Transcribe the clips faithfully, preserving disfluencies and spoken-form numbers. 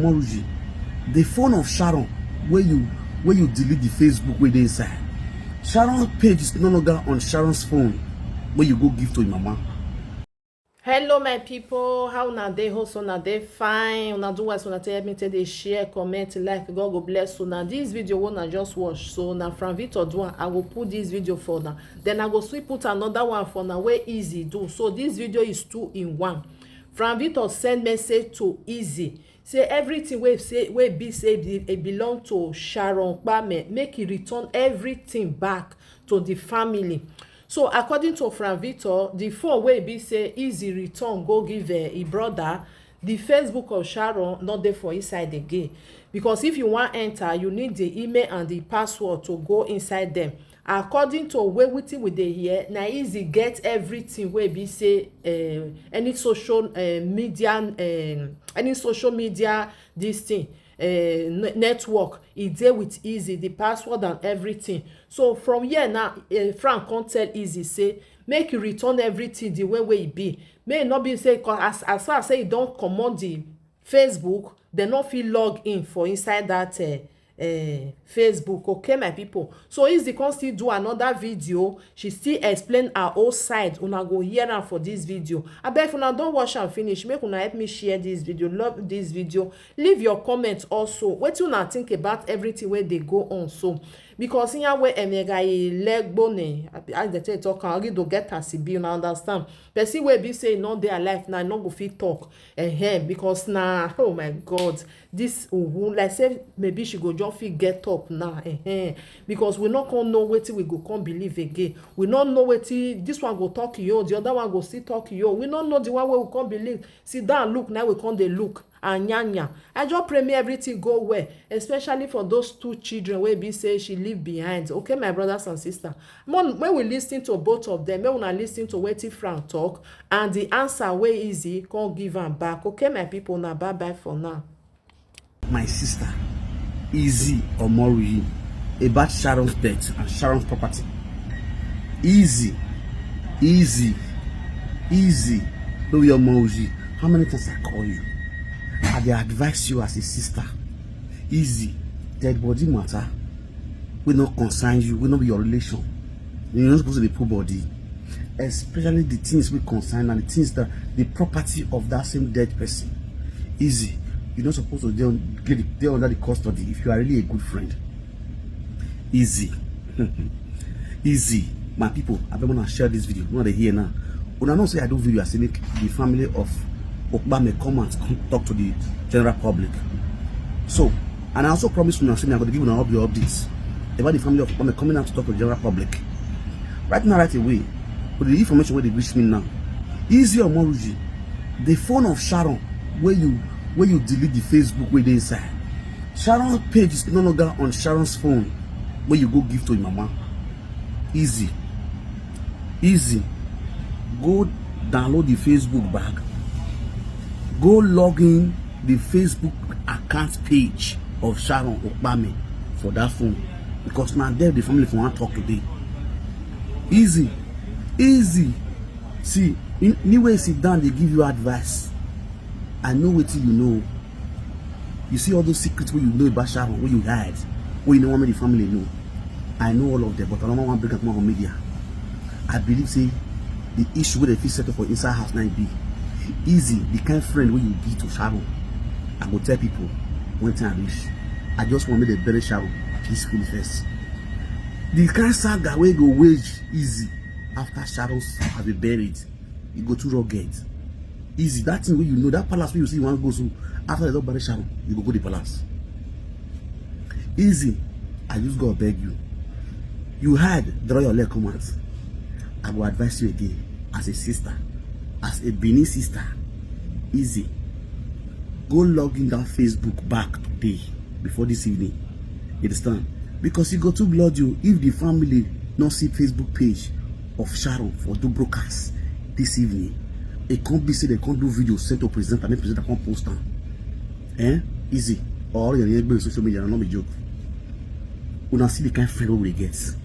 Moruji, the phone of Sharon, where you where you delete the Facebook wey dey inside. Sharon page is no longer on Sharon's phone, where you go give to your mama. Hello my people, how una dey? Hope una dey fine. Una do well, una tell me take dey share, comment, like. God go bless una. This video wey una just watch so na Frank Victor do am. I go put this video for una. Then I go still put another one for una wey Easy do. So this video is two in one. Frank Victor send message to Easy say everything wey say wey be say be- e belong to Sharon Kpame, make e return everything back to the family. So according to Frank Victor, the phone wey be say Easy return go give uh, him brother, the Facebook of Sharon not there for inside again. Because if you want enter, you need the email and the password to go inside them. According to wey wetin we dey hear, na Easy get everything wey be say uh, any social uh, media um, any social media this thing uh, network, e dey with Easy, the password and everything. So from here now, uh, Frank come tell Easy say make you return everything the way wey e be. Make e no be say as as far as say you don comot the Facebook, dem no fit log in for inside that uh, uh, Facebook. Okay my people, so Easy come still do another video. She still explain her own side. Una go hear am for this video. Abeg, if una don watch am finish, make una help me share this video, love this video, leave your comment also. Wetin una think about everything wey dey go on so? Because here wey emega e legbo ne, as dem take talk am, already do get as e be, una understand. Person wey be say e no dey alive now, e no go fit talk. Ehem, because na, oh my God, this uwu, like say maybe she go just fit get up now. Ehem, because we no come know wetin we go come believe again. We no know wetin this one go talk yo, the other one go still talk yo. We no know the one wey we come believe. Sit down, look now, we come dey look. Anyanya. I just pray make everything go well, especially for those two children wey be say she leave behind. Okay, my brothers and sisters, when we listen to both of them, make una listen to wetin Frank talk and the answer wey Easy come give am back. Okay my people, na bye bye for now. My sister, Easy Omoruyi, about Sharon's death and Sharon's property. Easy, Easy, Easy, Louis Omoruyi. How many times I call you? I dey advise you as a sister. Easy, dead body matter wey no concern you, wey no be your relation. You no suppose to dey put body, especially the things wey concern and the things that the property of that same dead person. Easy, you no suppose to dey on- get the- dey under the custody if you are really a good friend. Easy. Easy. My people, abeg una share this video. Una dey hear now. Una know say I do video, I say make the family of Okpame come out, come talk to the general public. So, and I also promise una say I go dey give una all the updates about the family of Okpame coming out to talk to the general public. Right now, right away, with the information wey dey reach me now, Easy Omoruyi, the phone of Sharon wey you wey you delete the Facebook wey dey inside. Sharon page is no longer on Sharon's phone wey you go give to your mama. Easy. Easy. Go download the Facebook back. Go log in the Facebook account page of Sharon Okpame for that phone, because na there the family for wan talk today. Easy. Easy. See, in- anyway, sit down, they give you advice. I know wetin you know. You see all those secrets wey you know about Sharon, wey you hide, wey you no wan make the family know. I know all of them, but I no wan bring am come out for media. I believe say the issue wey dem fit settle for inside house na be Easy, the kind friend wey you be to Sharon. I go tell people when time reach. I just wan make dem bury Sharon peacefully first. The kind saga wey go wage Easy after Sharon have been buried, e go too rugged. Easy, that thing wey you know, that palace wey you see you wan go so, after dem don bury Sharon, you go go the palace. Easy, I use God beg you. You hide, draw your leg come out. I go advise you again, as a sister, as a Benin sister. Easy, go log in that Facebook back today, before this evening. You understand? Because e go too blood you if the family no see Facebook page of Sharon for do broadcast this evening. E come be say dem come do video, send to presenter, make presenter come post am. Eh? Easy. Or your name social media, no be joke. Una see the kind friend wey we dey get.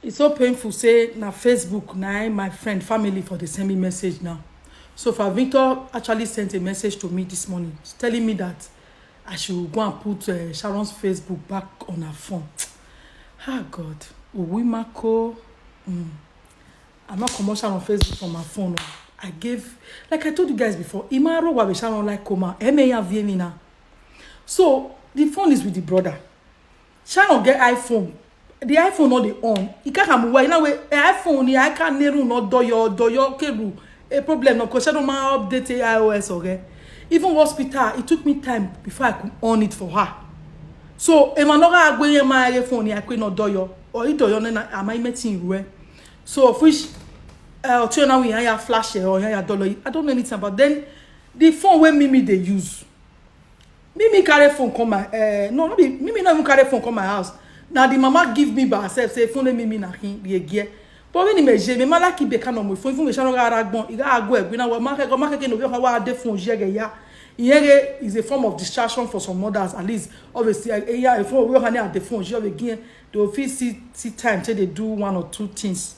E so painful say na Facebook na im my friend family for dey send me message now. So Frank Victor actually sent a message to me this morning telling me that I should go and put uh, Sharon's Facebook back on her phone. Ah, God. Uwimako. Mm. I'm not comot Sharon Facebook from my phone. Oh. I gave, like I told you guys before, Imaro Wabe Sharon like coma. M A N V M now. So the phone is with the brother. Sharon get iPhone. The iPhone not the on. He can't come away. Now, eh, iPhone, he I can't neru not do your, do your keru. A problem, no, because Sharon ma update iOS, okay? Even hospital, it took me time before I could on it for her. So, if I not go in my iPhone, I could not do your, or it do your, then I might meet him, eh? So, of which, uh, or now we hire flash, eh, or hire dollar. I don't know anything about. Then the phone where Mimi they use. Mimi carry phone come my, uh, no, not be, Mimi not even carry phone come my house. Now the mama give me by herself, say phone Mimi na him, the gear. But when he may je, me ma like he be kind of my phone, even me shall not go, he got go, we now, market, go market, no, we have our phone, yeah, yeah. Here is a form of distraction for some mothers, at least. Obviously, I, yeah, if we have at the phone, she have again, they will feel see, see time till they do one or two things.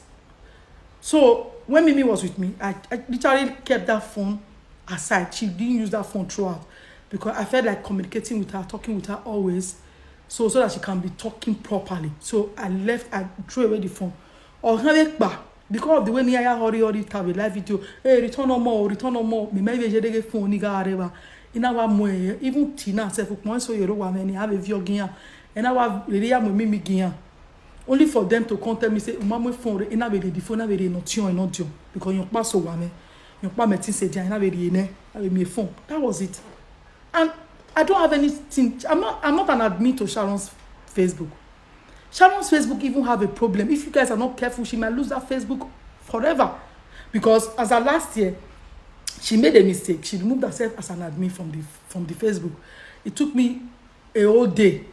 So when Mimi was with me, I, I literally kept that phone aside. She didn't use that phone throughout because I felt like communicating with her, talking with her always, so so that she can be talking properly. So I left, I threw away the phone. Or have it back because of the way me I hurry hurry to have a live video. Hey, return no more, return no more. Me maybe je dege phone ni ga areva. In our more, even Tina self, so you know, I have a view again. And I have really have Mimi again. Only for them to come tell me say, "Mama phone, and I be the phone, I be the not you, not you," because your pass over me, your pa me thing say, "I be the ne, I be my phone." That was it. And I don't have anything. I'm not. I'm not an admin to Sharon's Facebook. Sharon's Facebook even have a problem. If you guys are not careful, she might lose that Facebook forever. Because as of last year, she made a mistake. She removed herself as an admin from the from the Facebook. It took me a whole day.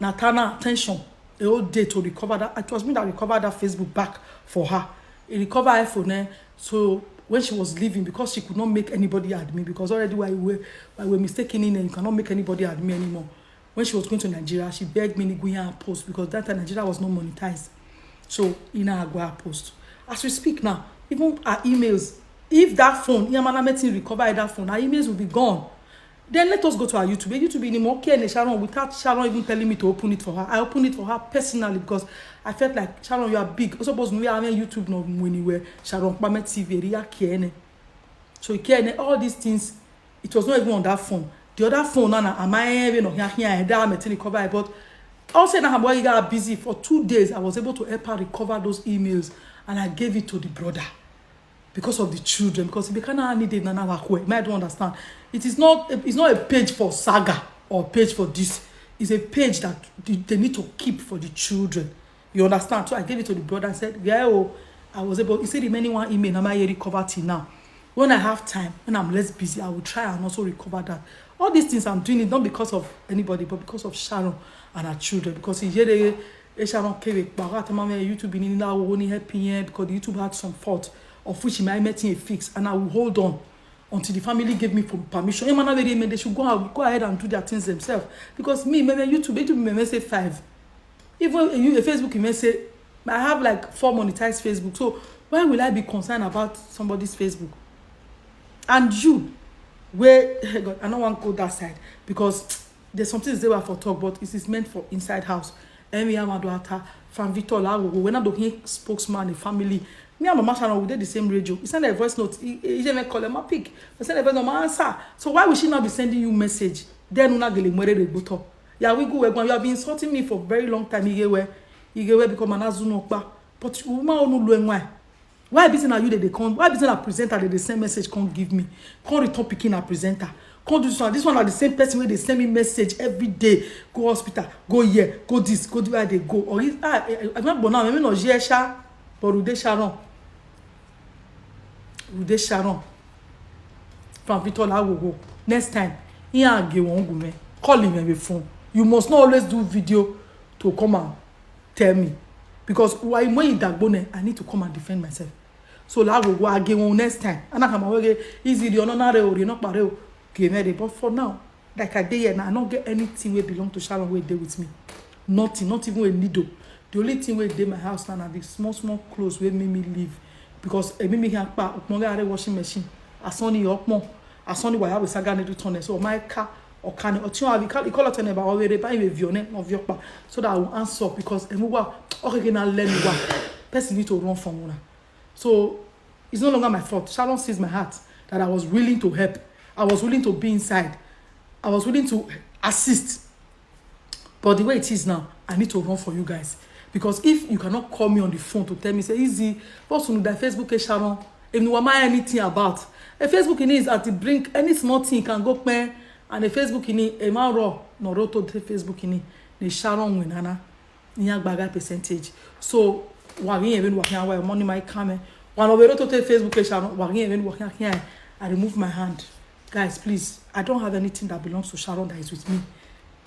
Natana attention. A whole day to recover that. It was me that recovered that Facebook back for her. He recovered iPhone, eh? So when she was leaving, because she could not make anybody admin, because already while we were, while we were mistaken in, you cannot make anybody admin anymore. When she was going to Nigeria, she begged me to go and post because that time Nigeria was not monetized. So in our go post. As we speak now, even our emails, if that phone, Yamana Metin recover that phone, our emails will be gone. Then let us go to our YouTube. YouTube in more care Sharon without Sharon even telling me to open it for her. I opened it for her personally because I felt like, "Sharon, you are big." Also, boss, we are on YouTube no anywhere. Sharon Kpame T V, Ria Kiene. So Kiene, all these things, it was not even on that phone. The other phone, Nana, am I even on here? Here, I had that Metin recover, but also now I'm got busy for two days. I was able to help her recover those emails, and I gave it to the brother because of the children, because if they cannot need it, Nana Wakwe, I don't understand. It is not, it's not a page for saga or page for this. It's a page that they, they need to keep for the children. You understand? So I gave it to the brother and said, "Yeah, oh, I was able." He said, "The remaining one email, am I recover till now?" When I have time, when I'm less busy, I will try and also recover that. All these things I'm doing it not because of anybody, but because of Sharon and her children. Because in Jere, eh, Sharon came back, YouTube in now only helping here because the YouTube had some fault, of which my meeting a fix, and I will hold on until the family gave me permission. Emmanuel, they should go out, go ahead and do their things themselves. Because me, maybe YouTube, YouTube may say five. Even you, a Facebook, you may say, "I have like four monetized Facebook. So why will I be concerned about somebody's Facebook?" And you, where God, I don't want to go that side because there's some things they were for talk, but it is meant for inside house. Emi Amaduata, Fan Victor Lawo, when I do him spokesman, a family. Me and Mama Sharon, we did the same radio. He sent a voice note. He, he even call him a pick. He sent a voice note, "My answer." So why would she not be sending you message? Then una gele mwere de gboto. Yeah, we go where you have been insulting me for a very long time. Igewe, Igewe become an azunokpa. But woman onu lo enwa. Why be say na you dey dey come? Why be say na presenter dey dey send message come give me? Come return picking a presenter. Come do this one. This one na the same person wey dey send me message every day. Go hospital, go here, go this, go do where I dey go. Or is, ah, eh, eh, I'm not born now. Maybe not here, sha. But Rude Sharon, Rude Sharon, Fan Victor Lawowo. Next time, he and Gay won't go, man. Call him on the phone. You must not always do video to come and tell me, because why when you dagbone, I need to come and defend myself. So Lawowo, I get one next time. And I come away easy. The honor or you not pareo. But for now, like I dey here now, I don't get anything wey belong to Sharon wey dey with me. Nothing, not even a needle. The only thing wey dey my house now na the small small clothes wey make me leave, because emi me here pa okpon are washing machine. Asani okpon, asani waya we saga needle tunnel. So my car, Okane, otion abi, call, call out your name, or we buy a vione, no viopa, so that I will answer, because emuwa, okay, na let me wa. Person need to run from una. So it's no longer my fault. Sharon sees my heart, that I was willing to help. I was willing to be inside. I was willing to assist. But the way it is now, I need to run for you guys. Because if you cannot call me on the phone to tell me, say, "Easy, what's on the Facebook, eh, Sharon?" If you want anything about a Facebook, it is at the brink, any small thing can go pen, and a Facebook in it, a man raw, no roto the Facebook in it, the Sharon win, Anna, Nyagbaga percentage. So, wa yin even wa yin wa money my come. One of the roto the Facebook, eh, Sharon, wa yin even wa yin. I remove my hand. Guys, please, I don't have anything that belongs to Sharon that is with me.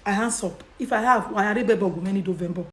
I hands up. If I have, why are they bebo many November?